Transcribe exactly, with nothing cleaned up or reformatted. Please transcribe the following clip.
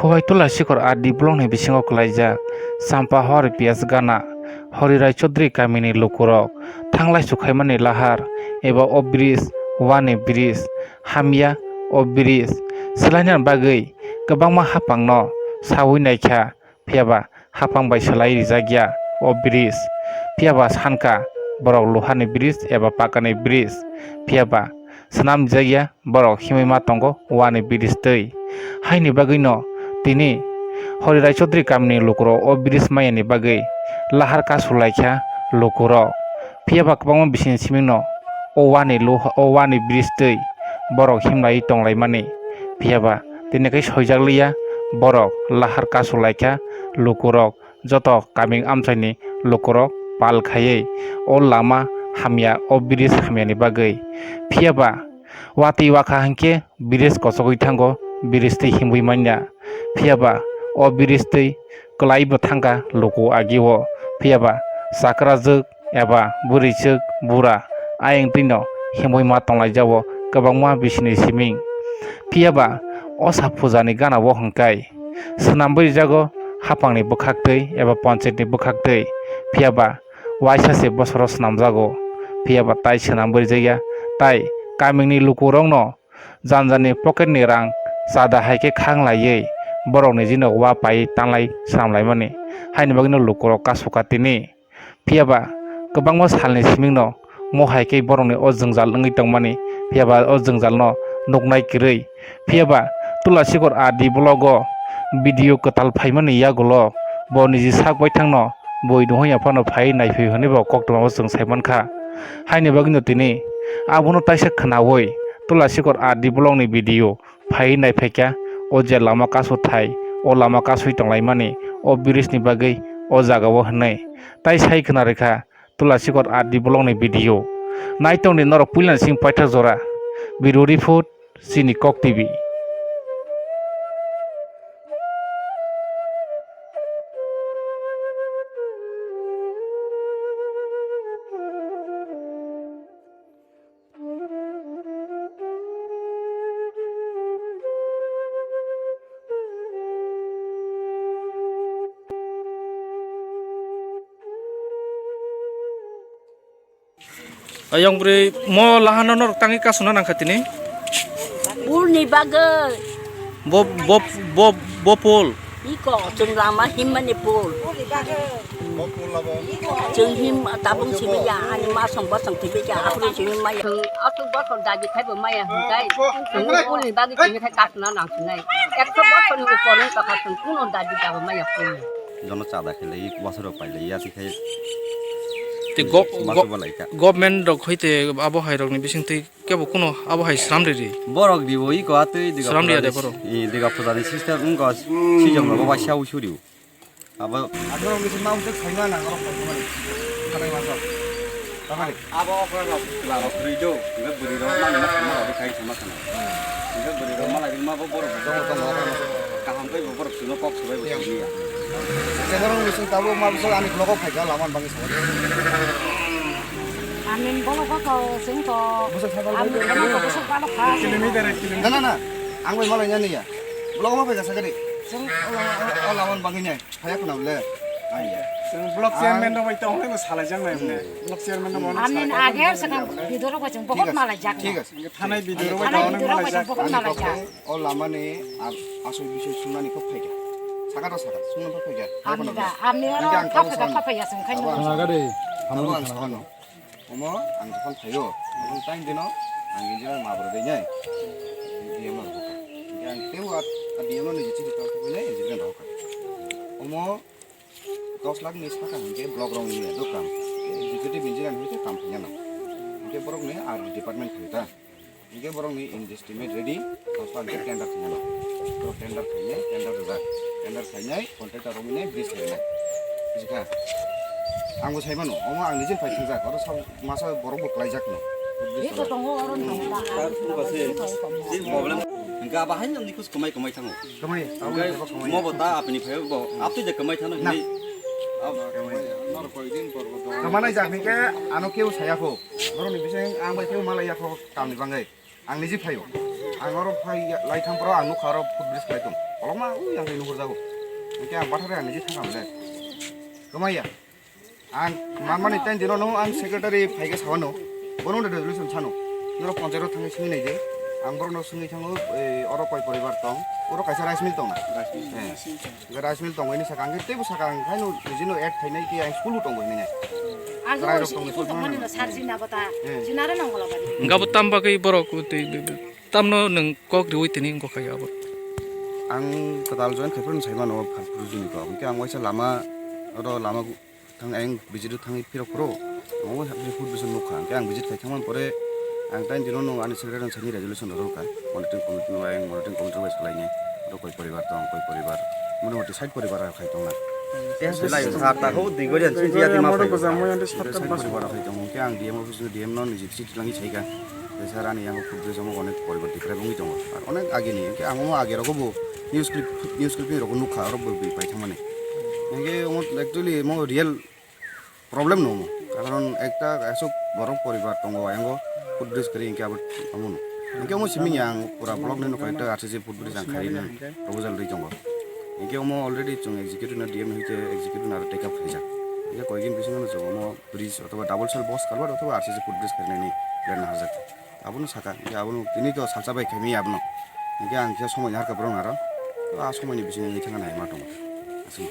Wai Tulasikor R D block ni bisingo kwlaijak Champa Hor P S Gana, Hori Rai Chaudhary kamini lukurok thanglai sukhaimani lahar eba o bridge, wani bridge, hamya o bridge swlaina bagwi kwbangma haphangno sawi naikha, phiyaba haphang bai swlai rijak ya o bridge, phiyaba sankha borok luhani bridge eba pakani bridge, phiyaba swnam rijak ya borok himwi ma tongo wani bridge twi. Haini bagwino tini Hori Rai Chaudhary kamini lukurok o bridge mayani bagwi lahar kasu laikha lukurok. Phiyaba kwbangma bisini simingno o wani luha, o wani bridge twi borok himlaiwi tonglaimani. Phiyaba tini khe soijakliya borok lahar kasu laikha lukurok. Joto kaming amchaini lukurok pal khaiwi o lama hamya, o bridge hamyani bagwi. Phiyaba watwi wakha hinkhe bridge kochogwi thango, bridge twi himwi manya. Phiyaba o bridge twi kwlaibo thangkha luku agio. Phiyaba chakrajwk eba bwrwichwk bura ayang twino himwi ma tonglaijao kwbangma bisini siming. Phiyaba o sa pujani gana o hwnkhai swnamwi rijago haphangni bwkhaktwi eba panchayatni bwkhaktwi, phiyaba waisa se bosoro swnamjago, phiyaba tai swnamwi rijaya, tai kamingni lukurokno janjani pocketni rang chada hai khe khang laiwi borokni jino wa pai tanlai swnamlaimani, haini bagwino lukurok kasu ka tini. Phiyaba kwbangma salni simingno mo hai khe borokni o jwngjal wngwi tongmani, phiyaba o jwngjalno nuknai kwrwi. Phiyaba Tulasikor R D blogo video kwtal phaimani yagulo bo niji sak baithangno bui nuhung ya phano phaiwi naiphai hwnwi bo koktwmao chwng saimankha. Haini bagwino tini abono taisa khwnawi Tulasikor R D blogni video phaiwi naiphaikha, o je lama kasu thai, o lama kasui tonglaimani, o bridge ni bagwi o jagao hwnwi. Tai sai khwna rwkha Tulasikor R D blogni video. Naitongdi norok puilani simi paithak jora. Bureau Report, chini Kok T V. Ayang bwrwi mo lahano norok tangwi kasuna nangkha tini. Pulni bagwi. Bo, bo, bo, bo pul. Iko chwng lama himmani pul. Chwng him tabung simi ya, ani masong bosong tibi ya, aphuru simi maya. Chwng aswk bosong daji khaibo maya hwnkhe, chwng pulni bagwi simi khai kasuna nangsinai. Ekso bosorni upor wngkha chwng kuno daji dabo maya pulni. Jono chada khe lai, bosoro pai lai ya, tikhe Te go-, bosor go-, bo lai kha. Government rok hoite abo hai rokni bisingtwi kebo kuno abo hai sram riri. Borok ribo iko atwi diga Sram riya de borok. I diga pujani system wngkha sijong rogo bai siyawi suriu. Abo Aborok ni ma usuk saima na ngorok khaimani. Khanai ma sok. Tamani. Abo okra rok kla rok rwi do. Hingke bwrwi rok mani ma sama rok khai sama khana. Hingke bwrwi rok malai ma bo borok jomo tongo okra ma sok. Kaham khe bo borok chwngno kok swbai bo simi ya. Acha borok ni sung tabuk ma bwswk ani vlog o phaikha laman bangwi sabai. Amin bolo koko sing to. Bwswk sabai. Amin bolo koko sok balo kha. Na, na, na. Ang bai malai nani ya. Vlog o ma phaikha sakari. Sing ola, ola, ola laman bangwi nai. Phaya khuna le. Ai ya. Chwng block chairman rok bai tong hwnwi bo salai jak nai hwnwi. Block chairman rok bo Amin salai jak. Age sakang video rok bai chwng Thik bohot ase, malai jak thik nai. Ase. Thanai video rok bai Ani tong hwnwi video rok malai bai jak. Chwng bohot Ani malai kok jak. Khe o lamani a-, aswk biswk swngnani kok phaikha. Saka to saka, swngnani kok phaikha. Phaya khuna le. Ani da, ani oro Ani ang kok kok phaikha, sano. Kok phaikha chwng khaino. Abo ang Abo ang sano. Sano. Omo ang jokhon phaio, omo time dino ang engineer ma bwrwi dei nai, D M no rohorkha. Hingke ang teibo a, a D M no niji chini tong thangwi nai engineer rohorkha. Omo dos lakh ni saka hingke block rok ni do kam. Executive engineer hingke kam khainai. Hingke borok ni R D department khaio ta. Hingke borok ni in estimate ready, dos lakh hingke tender khainai. Borok tender khainai, tender rijak. Tender khainai, contractor rok ni bridge khainai. Buji kha? Ang bo sai mano, omo ang nijin phai thangjak, oro sabo masa borok bo kwlaijak no. Iko tongo oro nangla. Sir, wngkha se, se problem. Hingke abo haino ni kus kwmai kwmai thango. Kwmai, abo Hingke kwmai. Mo bo ta apni phai bo, apni je kwmai thano Na. Hini. Ab- Kwmai jak hingke ano keu saya kho. Borok ni bising ang bai keu malai ya kho kam ni bangwi. Ang niji phaio. Ang oro phai ya, lai thang pro ang nukha oro footbridge khlai tong. Kokma ui ang twi nuhur jago. Hwnkhe ang bathar ang niji thangkha le. Kwmaiya. Ang manmani ten dino no ang secretary phaikhe sawano. Bono de resolution sano. Noro panchayat thangwi sini naidi. Ang borokno sini thango, ei, oro koi poribar tong. Oro kaisa rice mill tong na. Rice mill. Hwnkhe rice mill tongwi ni saka ang teibo saka ang khaino nijino add khainai khe ang school o tongwi hinwi nai. Ang Chwrai rok tongwi school tongmani no sar jina bata. Jinaro nang gola bari. Hwnkhe abo tam bagwi borok twi, twi, twi, tamno nwng kok riwi tini wngkha khe abo? Ang kwtal join khai phano sai mano pha-, phuru jini kok. Hwnkhe ang waisa lama, oro lama gu-, thang ayang visit thangwi phirok phuru. Omo hai food bison nukha. Hwnkhe ang visit khai thangmani pore ang time dino no ani secretary no sani resolution rw kha. Monitoring committee no ayang monitoring committee bai salaini. Oro koi poribar tong, koi poribar. Motamoti sait poribar khai tongna. Tei hai lai sar ta ho dui gori ang sini jati ma phai. Sait poribar khai tong. Hwnkhe ang D M office no D M no niji chit langwi saikha. Tei sir ani yango food bison onek poribar tikrai wngwi tongo. Ar onek agini, hwnkhe ang omo age rogo bo news clip, news clipping rogo nukha, oro bo bwi pai thangmani. Hwnkhe omo actually omo real problem no omo. Karon ekta aswk borok poribar tongo, ayango food bridge kwrwi hwnkhe abo omo no. Hwnkhe omo simi ang pura block ni nokha ekta R C C food bridge ang khairina proposal rwi tongo. Hwnkhe omo already chwng executive na D M hwnkhe executive na aro take up khaijak. Hwnkhe koyekdin bisingo no chwng omo bridge othoba double cell box culvert othoba R C C food bridge kharinani plan nahajak. Abono saka, hwnkhe abono tini to salsa bai khaimaya abono. Hwnkhe ang khe somoi naharkha borok naro. To a somoi ni bisingo wngwi thangna hai ma tongo. Aswk.